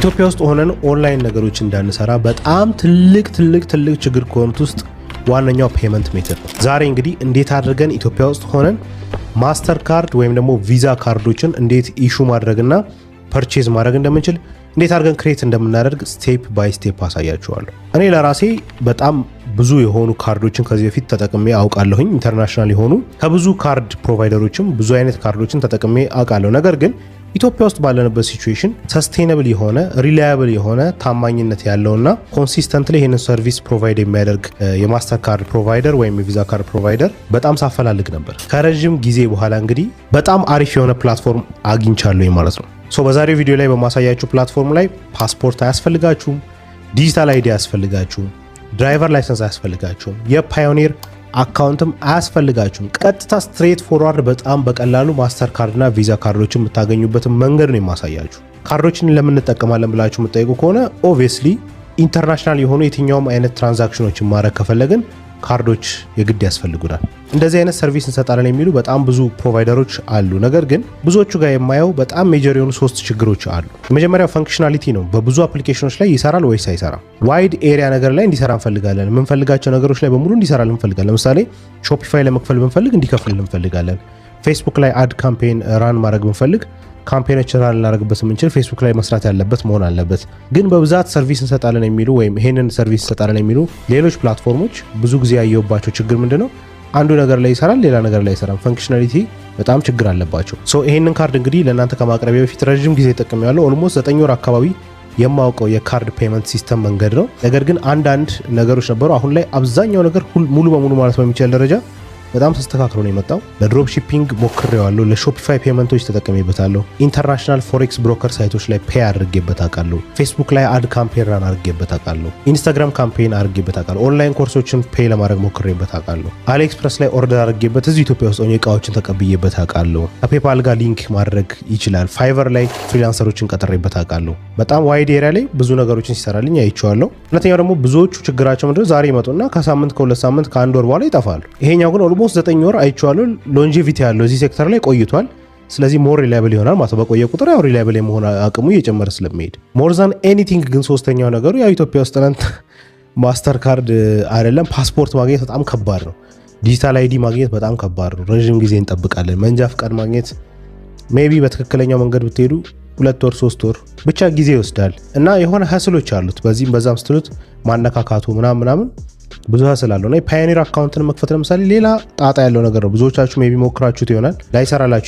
ኢትዮጵያ ውስጥ ሆነን ኦንላይን ነገሮች እንዳንሰራ በጣም ትልቅ ትልቅ ትልቅ ችግር ከሆኑት ውስጥ ዋነኛው payment method ነው። ዛሬ እንግዲህ እንዴት አድርገን ኢትዮጵያ ውስጥ ሆነን Mastercard ወይም ደግሞ ቪዛ ካርዶችን እንዴት issue ማድረግና purchase ማድረግ እንደምንችል፣ እንዴት አድርገን create እንደምናደርግ step by step አሳያችኋለሁ። እኔ ለራሴ በጣም ብዙ የሆኑ ካርዶችን ከዚህ በፊት ተጠቅሜ አውቃለሁኝ። International የሆኑ ከብዙ card provider ኦችም ብዙ አይነት ካርዶችን ተጠቅሜ አውቃለሁ። ነገር ግን ኢትዮጵያ ውስጥ ባለንበት situation sustainable የሆነ፣ reliable የሆነ፣ ታማኝነት ያለውና consistently ይህንን service provide የሚያደርግ የ Mastercard provider ወይም የ Visa card provider በጣም ሳፈላልግ ነበር። ከረዥም ጊዜ በኋላ እንግዲህ በጣም አሪፍ የሆነ platform አግኝቻለሁ ማለት ነው። So በዛሬው ቪዲዮ ላይ በማሳያችሁ platform ላይ ፓስፖርት አያስፈልጋችሁም፣ digital ID አያስፈልጋችሁም፣ driver license አያስፈልጋችሁም፣ የ Payoneer account ም አያስፈልጋችሁም። ቀጥታ straight forward በጣም በቀላሉ Mastercard እና ቪዛ ካርዶችን የምታገኙበትን መንገድ ነው የማሳያችሁ። ካርዶችን ለምን እንጠቀማለን ብላችሁ የምትጠይቁ ከሆነ obviously international የሆኑ የትኛውም አይነት transaction ኦችን ማድረግ ከፈለግን ካርዶች የግድ ያስፈልጉናል። እንደዚህ አይነት service እንሰጣለን የሚሉ በጣም ብዙ provider ኦች አሉ። ነገር ግን ብዙዎቹ ጋር የማየው በጣም major የሆኑ ሶስት ችግሮች አሉ። የመጀመሪያው functionality ነው። በብዙ application ኦች ላይ ይሰራል ወይስ አይሰራም? Wide area ነገር ላይ እንዲሰራ እንፈልጋለን። የምንፈልጋቸው ነገሮች ላይ በሙሉ እንዲሰራ እንፈልጋለን። ለምሳሌ Shopify ለመክፈል ብንፈልግ እንዲከፍል እንፈልጋለን። ፌስቡክ ላይ ad campaign run ማድረግ ብንፈልግ campaign ኦች run ልናደርግበት የምንችል ፌስቡክ ላይ መስራት ያለበት መሆን አለበት። ግን በብዛት service እንሰጣለን የሚሉ ወይም ይሄንን service እንሰጣለን የሚሉ ሌሎች platform ኦች ብዙ ጊዜ ያየሁባቸው ችግር ምንድን ነው? አንዱ ነገር ላይ ይሰራል፣ ሌላ ነገር ላይ አይሰራም። Functionality በጣም ችግር አለባቸው። So ይሄንን ካርድ እንግዲህ ለእናንተ ከማቅረቤ በፊት ረዥም ጊዜ ተጠቅሜያለሁ። Almost 9 ወር አካባቢ የማውቀው የ card payment system መንገድ ነው። ነገር ግን አንዳንድ ነገሮች ነበሩ። አሁን ላይ አብዛኛው ነገር ሙሉ በሙሉ ማለት በሚቻል ደረጃ በጣም ተስተካክሎ ነው የመጣው። ለ drop shipping ሞክሬዋለሁ። ለ Shopify payment ኦች ተጠቅሜበታለሁ። International forex broker site ኦች ላይ pay አድርጌበት አውቃለሁ። ፌስቡክ ላይ ad campaign run አድርጌበት አውቃለሁ። Instagram campaign አድርጌበት አውቃለሁ። Online course ኦችን pay ለማድረግ ሞክሬበት አውቃለሁ። AliExpress ላይ order አድርጌበት እዚሁ ኢትዮጵያ ውስጥ ሆኜ እቃዎችን ተቀብዬበት አውቃለሁ። ከ PayPal ጋር link ማድረግ ይችላል። Fiverr ላይ freelancer ኦችን ቀጥሬበት አውቃለሁ። በጣም wide area ላይ ብዙ ነገሮችን ሲሰራልኝ አይቼዋለሁ። ሁለተኛው ደግሞ ብዙዎቹ ችግራቸው ምንድነው? ዛሬ ይመጡና ከሳምንት፣ ከ2 ሳምንት፣ ከአንድ ወር በኋላ ይጠፋሉ። ይሄኛው ግን almost 9 ወር አይቼዋለሁ። Longevity ያለው እዚህ ሴክተር ላይ ቆይቷል። ስለዚህ more reliable ይሆናል ማለት ነው። በቆየ ቁጥር ያው reliable የመሆን አቅሙ እየጨመረ ስለሚሄድ። More than anything ግን ሶስተኛው ነገሩ ያው ኢትዮጵያ ውስጥ Mastercard አይደለም ፓስፖርት ማግኘት በጣም ከባድ ነው። Digital ID ማግኘት በጣም ከባድ ነው። ረዥም ጊዜ እንጠብቃለን። መንጃ ፍቃድ ማግኘት maybe በትክክለኛው መንገድ ብትሄዱ 2 ወር፣ 3 ወር ብቻ ጊዜ ይወስዳል እና የሆነ hassle ኦች አሉት። በዚህም በዛም ስትሉት ማነካካቱ ምናምን ምናምን ብዙ hassle አለው እና የ Payoneer account ን መክፈት ለምሳሌ ሌላ ጣጣ ያለው ነገር ነው። ብዙዎቻችሁ maybe ሞክራችሁት ይሆናል፣ ላይሰራላችሁ።